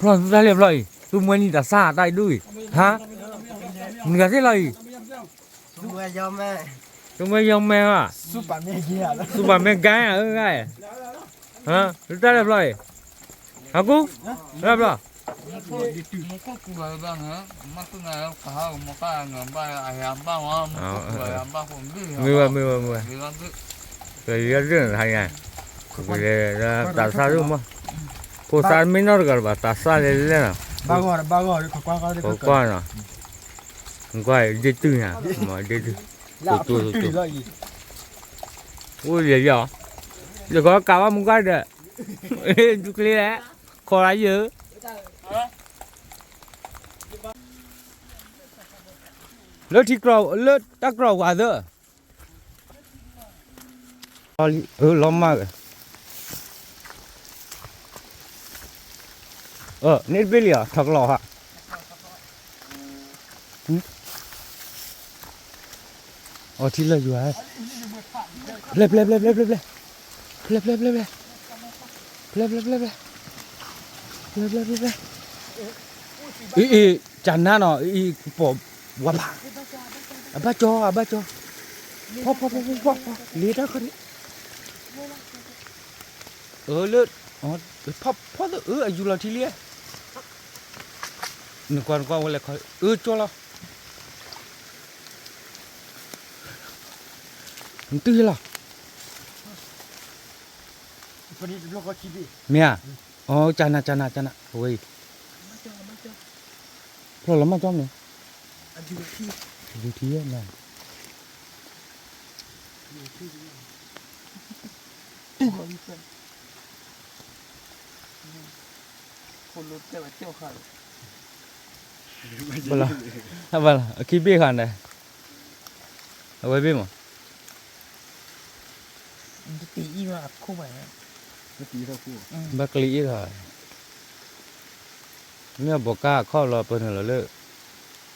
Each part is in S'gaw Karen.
ဖျီၣ်သူတၢ်လဲၣ်ဖျီၣ်အံၤ, သူမွဲနံၤတၢ်ဆါတၢ်အံၤဒိၣ်အံၤ, ဟါ, မနုၤဂၤသ့ၣ်လီၤအံၤ, သူမွဲယီၤမဲ, သူပာ်မ့ၢ်ဂါဧါ, အၢဂါအံၤ, ဟါ, သူတၢ်လဲၣ်ဖျီၣ်အံၤ, ဟါကူ, တၢ်ဖျီၣ် မ့ၢ်ဝဲမ့ၢ်ဝဲမ့ၢ်ဝဲ, ကယီၤဒိၣ်နဟါညါ, တၢ်ဆါဒိၣ်မး, ဖိသၣ်မ့ၢ်နီၢ်တဂၤတဘၣ်သးစၢ်လဲၣ်လဲၣ်နီၤ, ကွၢ်နီၤ, ကွၢ်ဒ့တုၢ်ညါ, မ့ၢ်ဒ့တုၢ်, တိၢ်တိၢ်တိၢ်တိၢ်, အိၣ်ယဲၢ်ယဲၢ်, ယကီးကးဘၣ်မူကွၢ်ဒီး, ဒူချ့လဲၣ်, ခိးလၢယဲၢ် လၢထံကြၢး လၢတၢ်ကြၢးဝၤသၢ, လီၤမၢ်, န့ၣ်တဘ့ၣ်လံဧါ, ထီၣ်ကလီၤဟါ, အီထံလၢယွၤ, ဖျဲဖျဲဖျဲဖျဲဖျဲဖျဲ, ဖျဲဖျဲဖျဲဖျဲဖျဲ, ဖျဲဖျဲဖျဲဖျဲ, အ့ အ့ ကနါနီၤ, အ့ အ့ ကပီၤဝါဖး, အဘၣ်ကၠီ အဘၣ်ကၠီ, ဖီဖီဖီဖီဖီ, လ့တၢ်ခီဒံး, အၢလၢ, ဖီဖီသၢ အၢ အယူၤလီၤထံလံ, နကွၢ်နကွၢ်ဝဲလဲၤခီ, အၢကၠီလီၤ, နတုၤလီၤ, မ့ၢ်ဧါ, အီ ကနါ ကနါ ကနါ အဝဲအံၤ, ဖျီၣ်လီၤမၢ်ကၠီမ့ၢ်, ယူၤထံ, ဘၣ်လီၤ, အခံဘ့ၣ်ဃီန့ၣ်, အဝဲဘ့ၣ်မး ဘၣ်ကျံအ့ၣ်ထီၣ်, မ့ၢ်အဘီကါအခီၣ်လီၤပၢနုာ်လီၤလၢ,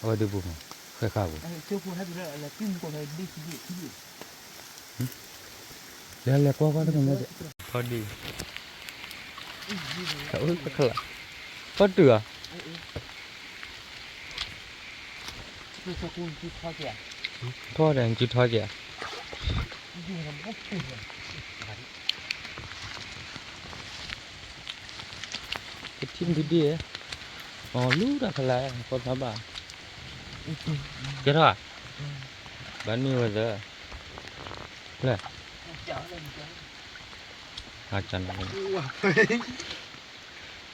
အဝဲဒုးပူၤမး, ဃဲဃာ်ပူၤ, လဲၤလဲၤကွၢ်ကွၢ်တက့ၢ်, ဖီဒံ, ခလၢ်, ဖီတုၤဧါ, ထီၣ်ဒီးစုထီၣ်က့ၤ, ကထံၣ်ဒုဒ့ၣ်, အီၤလူတၢ်ဖဲလဲၣ် ကီၢ်သးဘၣ်, ကဲထီၣ်ဧါ, ဘၣ်နွံဝဲသၢ, လဲၣ်,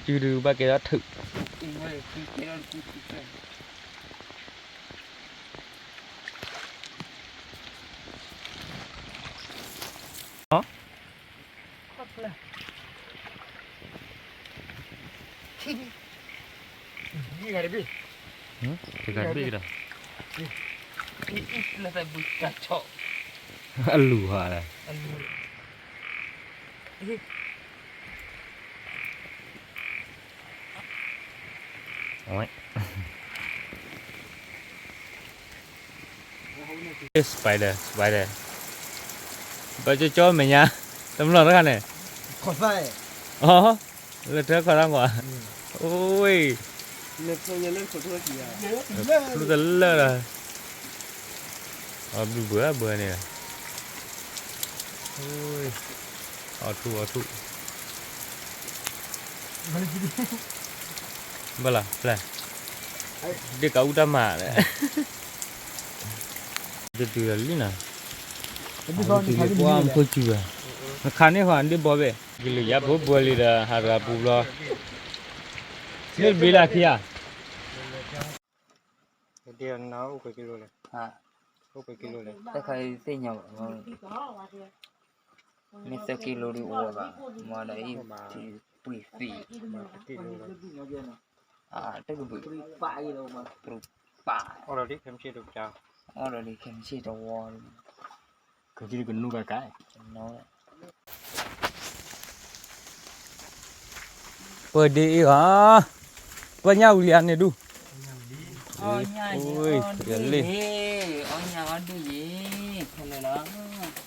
စုဒုးဘၣ်ကဲထီၣ်ထုး တဂၤတဘ့ၣ်ကဒီး, အလူၤဟါလၢ spider spider, ဘၣ်ကၠီကၠီမဲာ်ညါ, တမျီၢ်တခါန့ၣ်, အ, လၢထၢခီတၢ်ကွၢ်, အိၣ်, ဖလူတလၢာ်လီၤ, အဘျုးဘၢဘၢန့ၣ်, အီၣ်ထူၣ်အီၣ်ထူၣ် ဘၣ်လီၤဖျဲၣ်, ဒ့ၣ်ကးအူတၢ်မၤ, တတုၤလီၤလံနီၤ, တတုၤလံပှၢ်မူခိၣ်စူၤဝဲ, နခါန့ၢ်ဃီဒ့ၣ်ဘီဘ့ၣ်, ကလုာ်ယါဘိဘၢလံဒီးဟးတဂၤပူၤဘျီ, မ့ၢ်တဘ့ၣ်လၢခံဧါ, တခါသ့ၣ်ညါဘၣ်, မ့ၢ်သၢကံလိဒုးအိၣ်ဝဲဘၣ်, မၤဒီးအံၤ, ပှ့ၤသံ, တကဘုး, ပပာ်, အီၣ်ဒီးခဲမုၢ်ဆ့ၣ်တဝီ, ခဲမုၢ်ဆ့ၣ်တဝီ, ပဒ့အ့ၣ်ဧါ, ပညၣ်ဝံၤလံဧါန့ၣ်ဒူၣ်, အီၣ်ညၣ်ယဲ, အီၣ်ညၣ်အီၣ်ဒူၣ်ယဲ, ဖဲလဲၣ်လီၤ,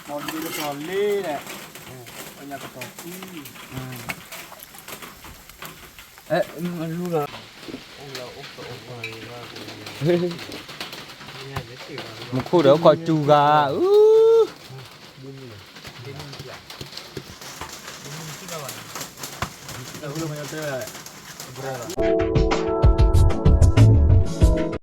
အီၣ်ဒူၣ်ကတီၤလ့လဲၣ်, အီၣ်ညၣ်ကတီၤသံ, အ အဲ, လူလီၤ, မူခိၣ်ဒီးခီၣ်စူၤဂၤ, အူ, အူ,